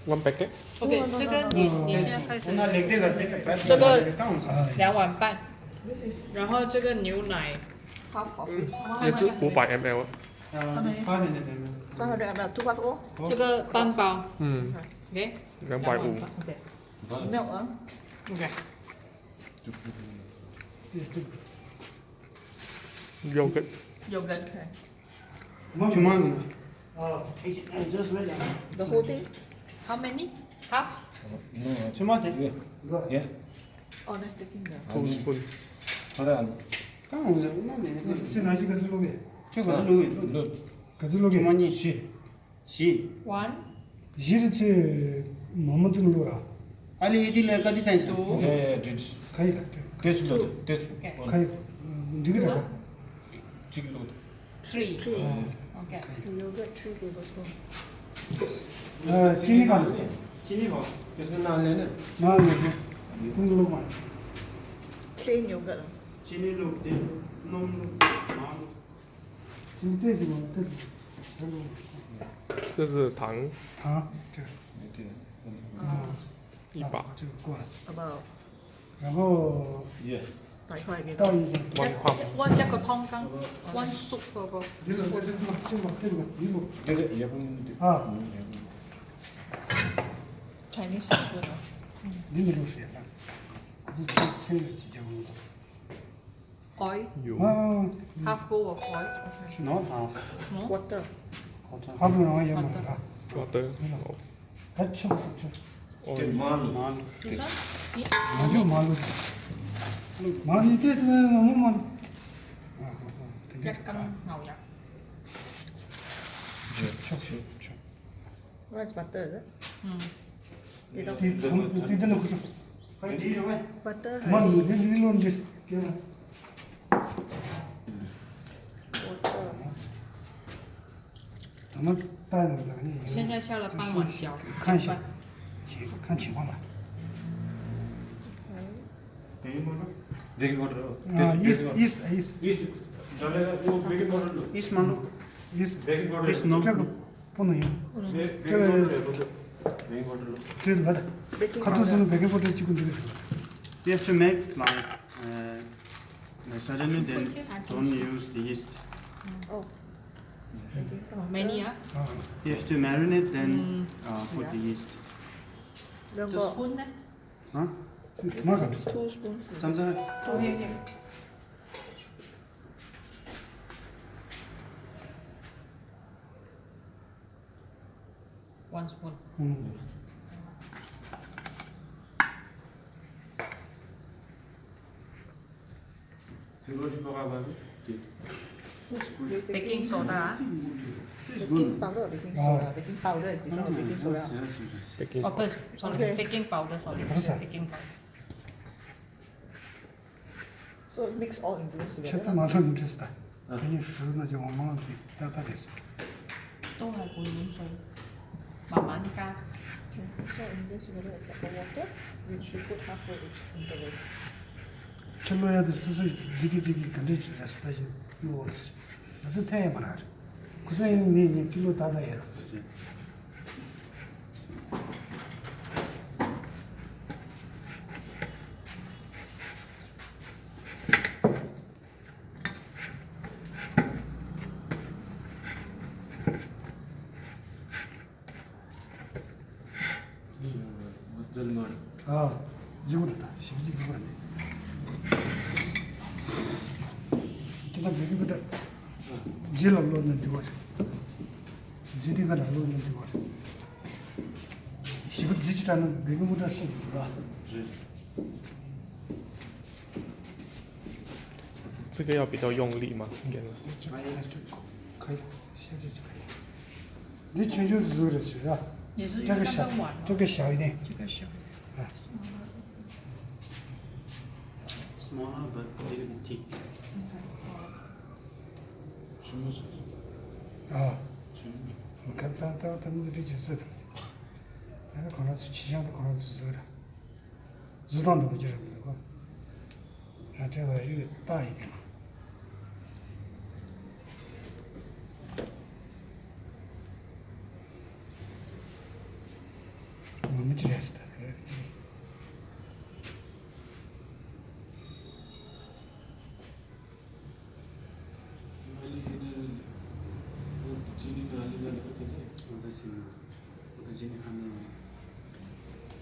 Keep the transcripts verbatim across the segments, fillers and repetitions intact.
One packet? OK，这个你你现在开始。那零点二十个白这个两碗半，然后这个牛奶 half of it. 也是五百 mL。 Uh, just five hundred ml. Five hundred ml, two five oh. 这个半包。嗯。OK。两百五。OK。Milk 啊。OK。Yogurt。Yogurt。OK。 Tomorrow. Oh, it's, I just read that. The whole thing? How many? Half? No, tomorrow. Yeah. Oh, that's taking the. Two spoon. ཁྱོད་ན་ཞིག་ག་ཚོད་ལོག་གི་ཁྱོད་ག་ཚོད་ལོག་གི་ག་ཚོད་ལོག་གི་བཞི། བཞི། One. བཞི་རེད་ཚེ་མ་མ་དུ་ལོག་ར། ཨ་ལི་ཡི་དི་ལ་ག་དི་སན་ཆ། Two. Yeah, yeah, did. ཁ་ཡི་ད། ཏེས་ལོག་ཏེས། Okay. ཁ་ཡི་འགྲིག་གི་རེད་ད། གཅིག་ལོག Three. Three. Okay. You get three tablespoon. ཨ་ཅི་ནི་ག་ཅི་ནི་ག་ཏེས་ན་ལེ་ནི། ན་ལེ་ནི། ཀུང་ལོག་མ། Plain yogurt. ཅི་ནི་ལོག་ཏེ་ནོམ་ལོག་མ་ལོག་ཅི་ནི་ཏེ་ཅི་མ་ཏེ་ཅི། 这是糖。糖。这个。啊。一把。这个过了。About. 然后。耶。白块给倒一点。One cup。One 那个汤缸，one soup 不不。这个这个这个这个这个。这个也不用对。啊。嗯，也不用。Chinese food 啊。你们都是呀，这这这这这。 Oil. 有。啊。Half bowl of oil. Not half. No? Quarter. Quarter. Half 容易也没了。Quarter. 啊，吃不吃？哦，这马路。马路。你看，你。我就马路。马路，你这是我们马路。啊，好，好，等着。要刚好呀。吃，吃，吃，吃。 Rice butter is it? 음. They don't. ཏི་ཏི་ཏི་ཏི་ནོ་ཁུ་ཤོ། Butter. མ་ནི་ནི་ལོ་འདི། Water. ད་མ་ཏ་ནི་ལ་ནི། 现在下了半碗浇。看一下，看情况吧。Baking powder? Baking powder. 아, is, is, is. Is. 잘해. 뭐 baking powder 로. Is 말로. Is. Baking powder. Is no. 这个不能用。这个。Baking powder 로. 这个。 Baking powder. 卡杜斯的 baking powder 几乎没有。 You have to make like uh, suddenly then don't use the yeast. Oh. Many, ah? You have to marinate then uh, put the yeast. Two spoon, eh? ཨ། ཚིག་མ་ག Two spoons. ཙམ་ཙམ། Okay, okay. One spoon. ཨུམ། Baking soda, ah? Baking powder or baking soda? Baking powder is different from baking soda. Baking. Oh, sorry, baking powder, sorry. Baking powder. So mix all ingredients together. ཁྱད་དུ་མ་ཐོན་མི་འདྲི་ས། དེ་ནི་ཧྲུ་ན་ཅི་ཝང་མང་གི་ཏག་ཏག་རེད། ཏོ་ཧ་གོ་ཡིན་ཚོ། མ་མ་ནི་ཀ། Okay, mix all ingredients together except for water, which you put halfway each interval. ཁྱི་ལོ་ཡ་དེ་སོ་སོ་ཛི་གི་ཛི་གི་ག་འདྲས་ཅིག་རེད་ས་ད་བཞིན་ཡོད་རེད། ང་ཚོ་ཚད་ཡོད་མ་རེད། ཁོ་ཚོ་ཡིན་ངེད་གཉིས་ཀི་ལོ་ཏག་ཏག་ཡོད། ཨ། ཛི་གུ་རེད་ད། ཞིབ་ཅིག་ཛི་གུ་རེད། དེ་ད་བེ་ཀིང་པའུ་ཌར། ཛི་ལ་ལོ་ན་འདི་བ་རེད། ཛི་དེ་ག་ལ་ལོ་ན་འདི་བ་རེད། ཞིབ་པ་ཛི་ཅི་ཏྲ་ན་བེ་ཀིང་པའུ་ཌར་ཤེས་དགོས་ར། རེད།这个要比较用力吗？应该是。 འདི་ཆུང་ཆུང་ཟུག་རེད་ཟེར་ར།这个小，这个小一点。这个小。啊。Smaller but little bit thick. ཆུང་ངུ་ཟུག་རེད། ཨ། ཆུང་ངུ། ཁ་ཚ་ཚ་ཚ་མི་རིགས་ཀྱི་ཟེར། ད་ཁོ་རང་ཚོ་ཕྱི་ཤང་དུ་ཁོ་རང་ཚོ་ཟུག་རེད། བཟོ་སྟངས་འདྲ་པོ་ཅིག་རེད་མི་འདུག་ག་ང་བྲེལ་བ་ཡོད་རྟགས་ཡིན་ཀྱང་། ཅི་རེད་ཟེར་ད།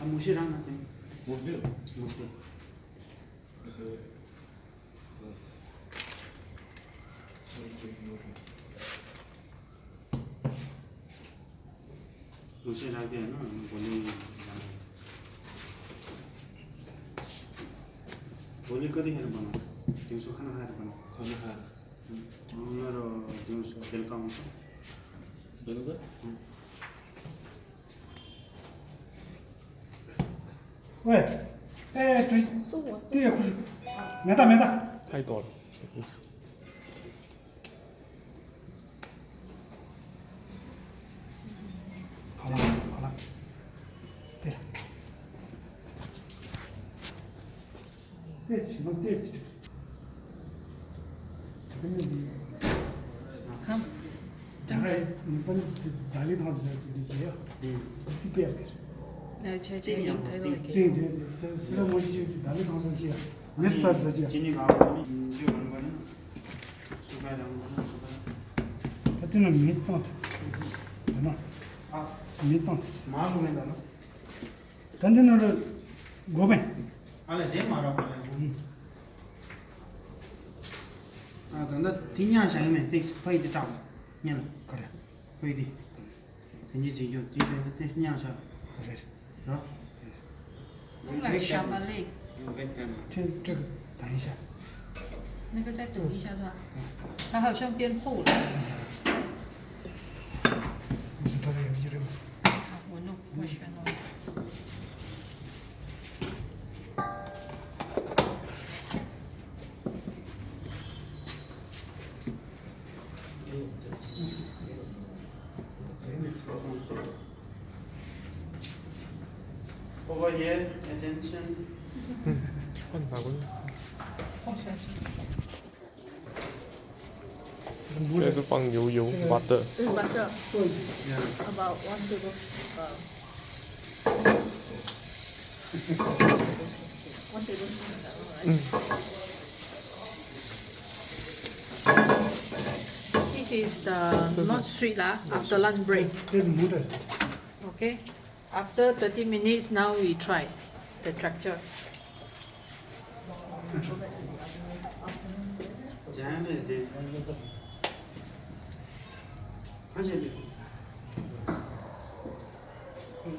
ཨ་མོ་ཤེ་རང་ན་དེ། མོ་ཤེ། མོ་ཤེ། ལུགས་སྲོལ་རག་དེ་ན་གོ་ལི་ཡང་། གོ་ལི་ཀ་དེ་ཧེ་ར་པ་ན། དེང་སོ་ཁ་ན་ཧ་ར་པ་ན། ཁ་ན་ཧ་ར། ང་རོ་དེང་སོ་དེལ་ཀ་འོང་སོ། དེལ་ཀ། ཨུ། ཨེ་ཀྲུ། སུ་བ། དེ་ཡ་ཁུ། མེ་ད་མེ་ད། ཐའི་ཏོར། ཧ་ལ་ཧ་ལ། དེ་ལ། དེ་ཕྱི་མ་དེ་ཕྱི། དེ་མི་འདི། ཁམ། ད་ཁ་ཡི་ནི་པ་ནི་ད་ལི་ཐང་ཟེར་གྱི་འདི་བྱེད་ཡ། དེ་དེ་པེ་ཡ་པེ། ཨ་ཆེ་ཆེ་ཡང་ཐེ་རོ་ཀེ། དེ་དེ་དེ་སེ་སེ་ར་མོ་ཅི་ཅི་ད་ལི་ཐང་ཟེར་གྱི་ཡ། མི་སར་ཟེར་གྱི་ཡ། ཅི་ནི་ག་བ་ནི་འཇུ་རང་ག་ནི། སུ་ག་རང་ག་ནི་སུ་ག། ད་དེ་ན་མི་སྟོང་ཐེ། ཡོད་ན། ཨ། མི་སྟོང་ཐེ། མ་ལུ་མེད་ད་ན། ད་འདི་ནང་ལ་དགོས་པས། ཨ་ལས་དེ་མ་རག་པ་ལས། ཨ་ད་ད་དེ་ཉག་བྱ་ཡིན་མེད་ཏེག་ཕ་ཡི་དེ་སྐྲག་ཉན་ལ་ག་རེ་ཕ་ཡི་དེ། དེ་གཉིས་ཟིན་རྒྱུ་དེ་དེ་དེ་ཉག་བྱ་རེད་ར། ཁོང་ལ་ཤ་མ་ལེ། ཁྲིམས་ཁྲིམས་དང་ཤ། 那个再等一下是吧？他好像变厚了。你是他的有一任。我弄，我选了。Over here, attention. Says 放油油 butter. Butter. About one tablespoon. One tablespoon. This is the not sweet lah, after lunch break. Okay. After thirty minutes, now we try the texture.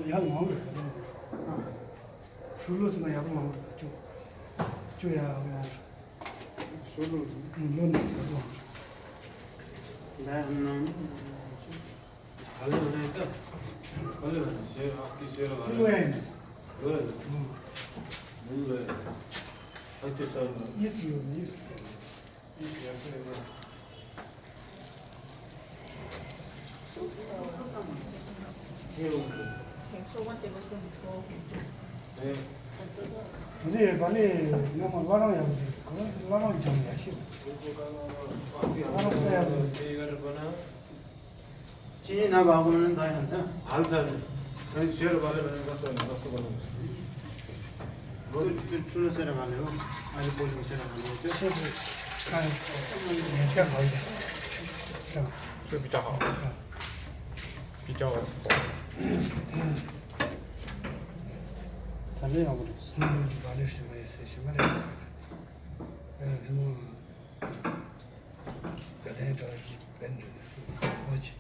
ཡག་མང་རེད། ཧྲུ་ལུ་སི་ན་ཡག་མང་རེད། ཅུ་ཅུ་ཡག་མང་རེད། ཧྲུ་ལུ་ལོ་ནས་ཡག་མང་རེད། ད་ནང་། འདི་བ་ལས་ང་མ་བླ་རང་ཡག་ཟིག་གོ་བླ་རང་ལྗང་ཡག་ཤི། བླ་རང་ཡག་ཟིག། ཅི་ཡིན་ན་བ་གོ་ནི་ད་ཡང་ཚ་ཧལ་ཚ་རེད། ཁྱོད་ཚོས་བ་ལེ་བ་ལེ་ག་ཚོད་ནི་ག་ཚོད་ག་ལོ། ལོ་ཁྱོད་ཁྱོད་ཆུ་ལ་སེ་ར་བ་ལེ་འོ། ཨ་ལི་པོ་ལི་སེ་ར་བ་ལེ་འོ། ཁྱོད་ཁྱོད་ཁྱོད་ཁ་ཡིན་སེ་ར་བ་ལེ། ཁྱོད་ཁྱོད་བི་ཅག་ཧ། བི་ཅག་འོ། ད་ལེ་ཡང་བ་ལེ་སེ་མ་ཡེ་སེ་ཤི་མ་རེད། ཨ་ལེ་མོ། དགའ་ལྡན་གྲྭ་བཞི་བན་དུ་ཨོ་ཅི།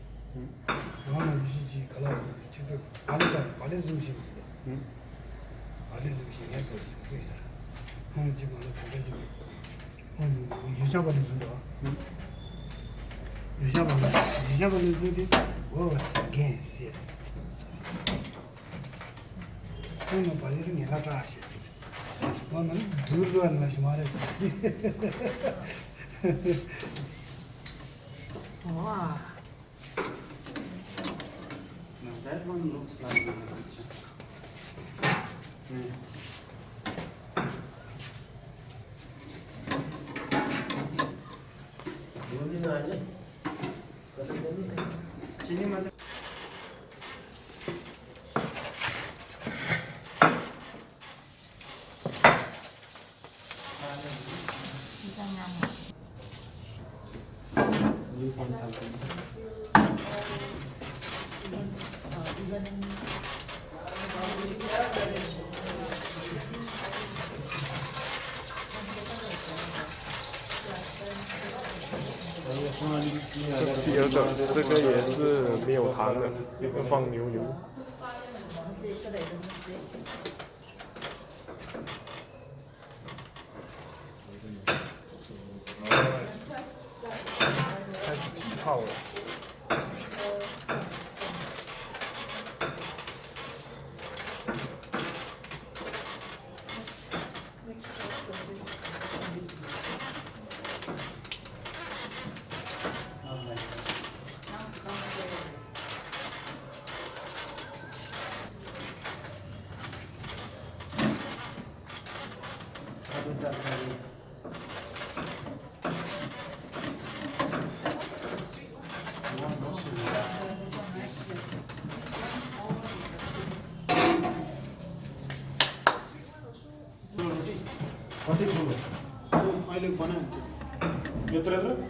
ང་ལ་འདི་ཤི་ཅི་ག་ལ་ཟེར་ཏེ་ཅི་ཚོད་ཨ་ལེ་ཀྲ་ཨ་ལེ་ཟུམ་ཤིང་ཟེར། ཨ་ལེ་ཟུམ་ཤིང་ངས་ཟེར་ཟེར་ཟེར་ཟེར། ཧོང་ཅི་མ་ལ་དེ་འདྲ་ཅི་མེད། ཧོང་ཟེར་ཡུལ་ཆགས་པ་ལས་ཟུམ་དོ། ཡུལ་ཆགས་པ་ལས་ཡུལ་ཆགས་པ་ལས་ཟུམ་དེ་འོ་ཟེར་རྒན་ཟེར། ཁོང་ནང་པ་ལི་རི་ངན་ལ་སྐྲག་ཤེས་སྲིད། ཁོང་ནང་དུར་ལོ་ན་ཞིག་མ་རེད་སྲིད། ཨོ། Now that one looks like a picture. ཡོང་གི་ན་ནི། ག་ས་ནས་ནི། ཅི་ནི་མ། 这是第二个，这个也是没有糖的，要放牛油。开始起泡了。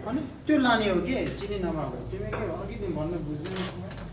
अनि त्यो लाने हो कि चिनी नभएको, तिमी के हो, अघि दिन भन्नु बुझ्दैन।